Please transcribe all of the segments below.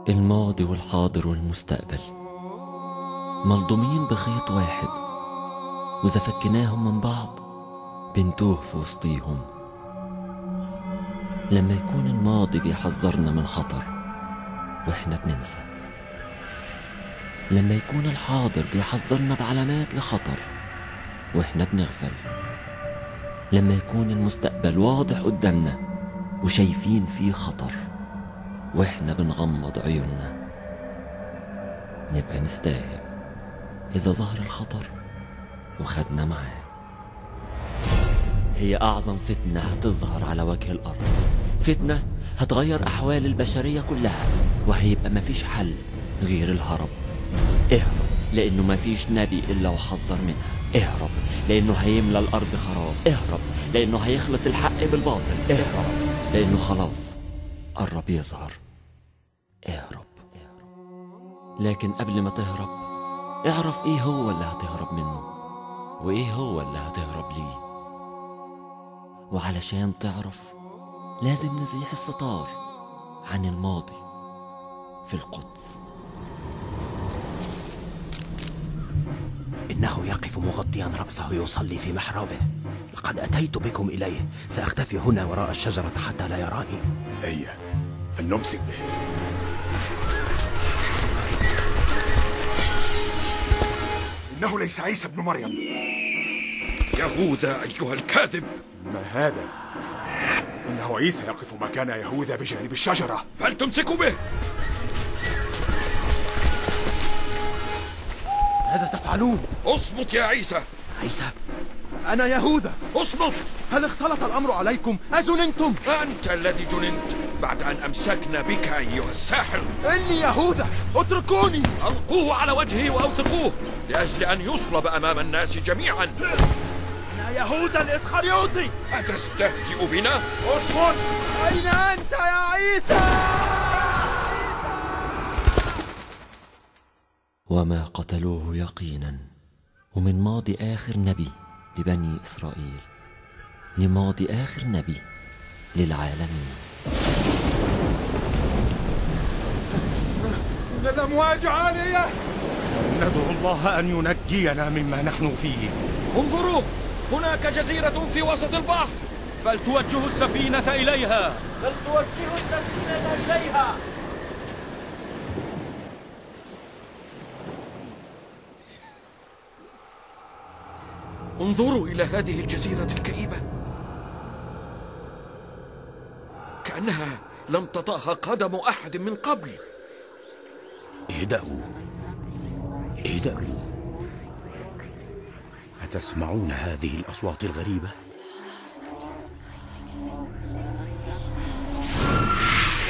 الماضي والحاضر والمستقبل ملضومين بخيط واحد، وإذا فكناهم من بعض بنتوه في وسطيهم. لما يكون الماضي بيحذرنا من خطر وإحنا بننسى، لما يكون الحاضر بيحذرنا بعلامات لخطر وإحنا بنغفل، لما يكون المستقبل واضح قدامنا وشايفين فيه خطر وإحنا بنغمض عيوننا، نبقى نستاهل إذا ظهر الخطر وخدنا معاه. هي أعظم فتنة هتظهر على وجه الأرض، فتنة هتغير أحوال البشرية كلها، وهيبقى مفيش حل غير الهرب. اهرب لأنه مفيش نبي إلا وحذر منها، اهرب لأنه هيملى الأرض خراب، اهرب لأنه هيخلط الحق بالباطل، اهرب لأنه خلاص قرب يظهر، اهرب. لكن قبل ما تهرب اعرف ايه هو اللي هتهرب منه وايه هو اللي هتهرب ليه. وعلشان تعرف لازم نزيح الستار عن الماضي في القدس. إنه يقف مغطيا رأسه يصلي في محرابه. لقد أتيت بكم إليه، سأختفي هنا وراء الشجرة حتى لا يراني. هيا فلنمسك به. إنه ليس عيسى ابن مريم. يهوذا أيها الكاذب! ما هذا؟ إنه عيسى يقف مكان يهوذا بجانب الشجرة. فلتمسكوا به. ماذا تفعلون؟ اصمت يا عيسى. عيسى؟ أنا يهوذا. اصمت. هل اختلط الأمر عليكم؟ أجننتم؟ أنت الذي جننت بعد أن أمسكنا بك أيها الساحر. إني يهوذا، اتركوني. ألقوه على وجهه وأوثقوه لأجل أن يصلب أمام الناس جميعا. أنا يهوذا الإسخريوطي. أتستهزئ بنا؟ اصمت. أين أنت يا عيسى؟ وما قتلوه يقينا. ومن ماضي آخر نبي لبني إسرائيل لماضي آخر نبي للعالمين. إن الأمواج عالية. ندعو الله أن ينجينا مما نحن فيه. انظروا، هناك جزيرة في وسط البحر. فلتوجهوا السفينة إليها. فلتوجهوا السفينة إليها. انظروا إلى هذه الجزيرة الكئيبة، كأنها لم تطأها قدم أحد من قبل. اهدأوا اهدأوا. أتسمعون هذه الأصوات الغريبة؟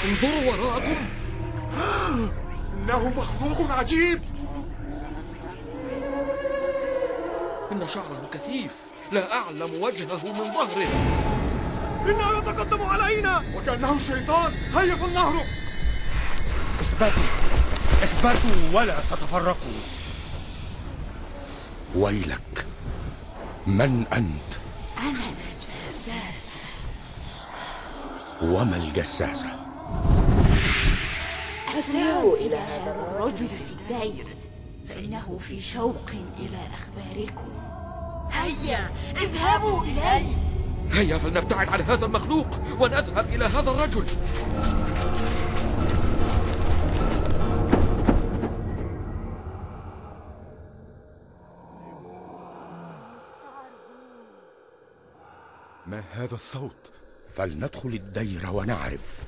انظروا وراءكم. إنه مخلوق عجيب. إن شعره كثيف، لا أعلم وجهه من ظهره. إنه يتقدم علينا وكأنه الشيطان. هيا فلنهرب. اثبتوا اثبتوا ولا تتفرقوا. ويلك، من أنت؟ أنا الجساسة. وما الجساسة؟ أسرعوا إلى هذا الرجل في الدير، فإنه في شوق إلى أخباركم. هيا اذهبوا إليه. هيا فلنبتعد عن هذا المخلوق ونذهب إلى هذا الرجل. ما هذا الصوت؟ فلندخل الدير ونعرف.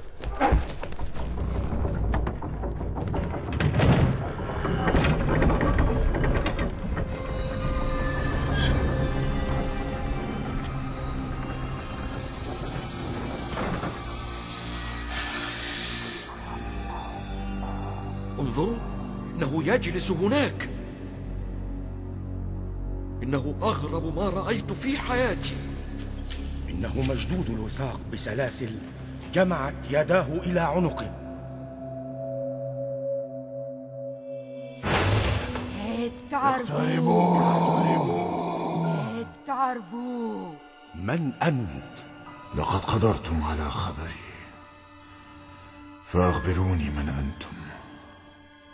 انظروا، إنه يجلس هناك. إنه أغرب ما رأيت في حياتي. إنه مشدود الوثاق بسلاسل جمعت يداه إلى عنقه. اقتربوا. من أنت؟ لقد قدرتم على خبري، فأخبروني من أنتم.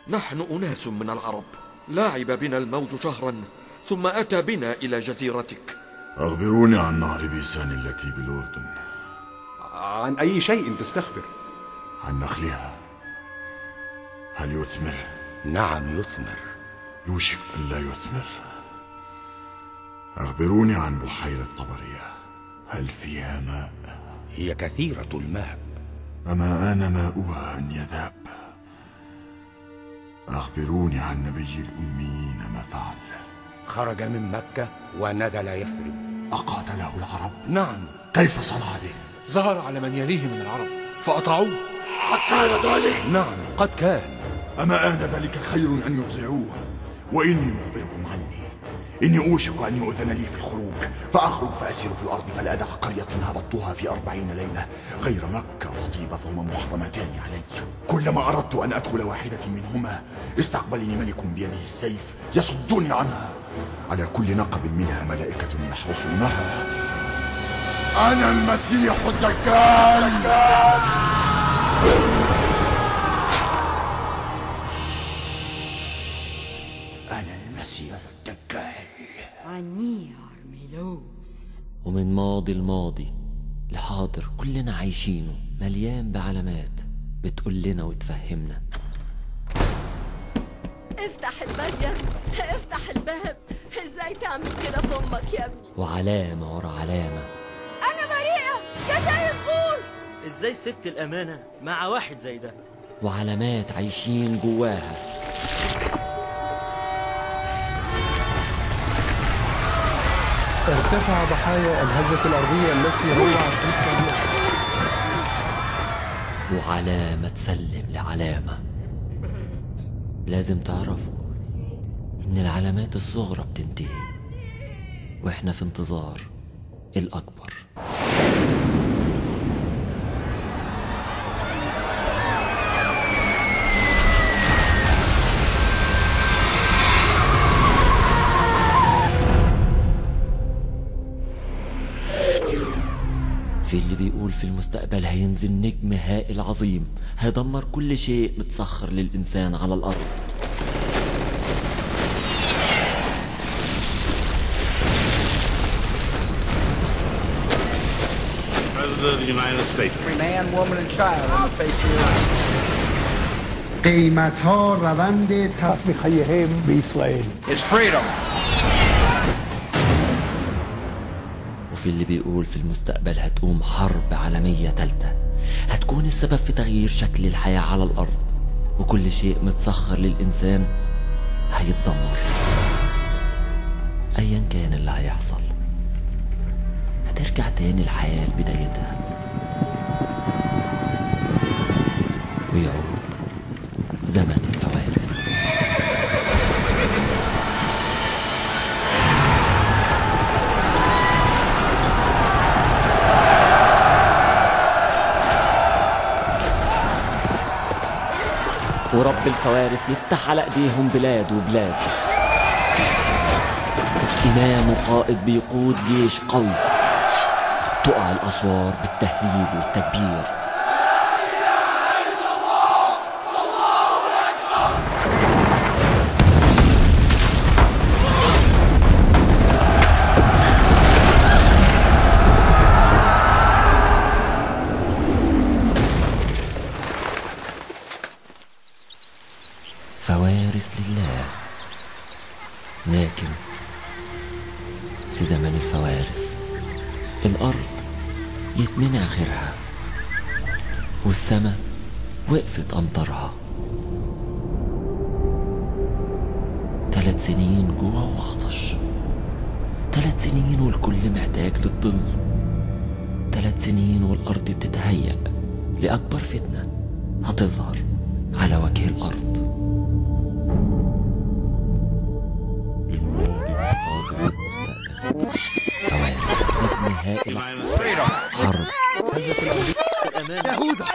نحن أناس من العرب، لعب بنا الموج شهرا ثم أتى بنا إلى جزيرتك. أخبروني عن نهر بيسان التي بالأردن. عن أي شيء تستخبر؟ عن نخلها، هل يثمر؟ نعم يثمر. يوشك أن لا يثمر. أخبروني عن بحيرة طبرية، هل فيها ماء؟ هي كثيرة الماء. أما آن ماؤها أن يذهب؟ أخبروني عن نبي الأميين ما فعل. خرج من مكة ونزل يثرب. أقاتله العرب؟ نعم. كيف صنع به؟ ظهر على من يليه من العرب فقطعوه. قد كان ذلك؟ نعم قد كان. أما آن ذلك خير أن يطيعوه؟ وإني مخبركم عني، إني أوشك أن يؤذن لي في الخروج، فأخرج فأسير في الأرض فلا أدع قرية هبطتها في 40 ليلة غير مكة وطيبة، فهما محرمتان علي. كلما أردت أن أدخل واحدة منهما استقبلني ملك بيده السيف يصدني عنها. على كل نقب منها ملائكة يحرسونها. أنا المسيح الدجال. أنا المسيح الدجال. عني أرميلوس. ومن ماضي الماضي لحاضر كلنا عايشينه، مليان بعلامات بتقول لنا وتفهمنا. افتح الباب يا ابني، افتح الباب. ازاي تعمل كده في امك يا ابني؟ وعلامة ورا علامة. انا بريئة يا شاهد زور. ازاي سبت الامانة مع واحد زي ده؟ وعلامات عايشين جواها. ارتفع ضحايا الهزة الأرضية التي روعت إسطنبول. وعلامة تسلم لعلامة. لازم تعرفوا إن العلامات الصغرى بتنتهي، وإحنا في انتظار الأكبر. في اللي بيقول في المستقبل هينزل نجم هائل عظيم هيدمر كل شيء متسخر للإنسان على الأرض. قیمت‌ها روند تفریحیهم بإسرائيل. It's freedom. وفي اللي بيقول في المستقبل هتقوم حرب عالمية تالتة هتكون السبب في تغيير شكل الحياة على الأرض، وكل شيء متسخر للإنسان هيتدمر. أيا كان اللي هيحصل هترجع تاني الحياة لبدايتها، ويعود زمن الفوارس. ورب الفوارس يفتح على ايديهم بلاد وبلاد. إمام وقائد بيقود جيش قوي. تقع الأسوار بالتهليل والتكبير. لا إله إلا الله، الله أكبر. فوارس لله. لكن في زمن الفوارس الأرض يتمنع خيرها، والسماء وقفت أمطارها. 3 سنين جوع وعطش، 3 سنين والكل محتاج للظل، 3 سنين والأرض بتتهيأ لأكبر فتنة هتظهر على وجه الأرض. الماضي والحاضر والمستقبل. فوارس، نجم هائل، حرب، يهوذا.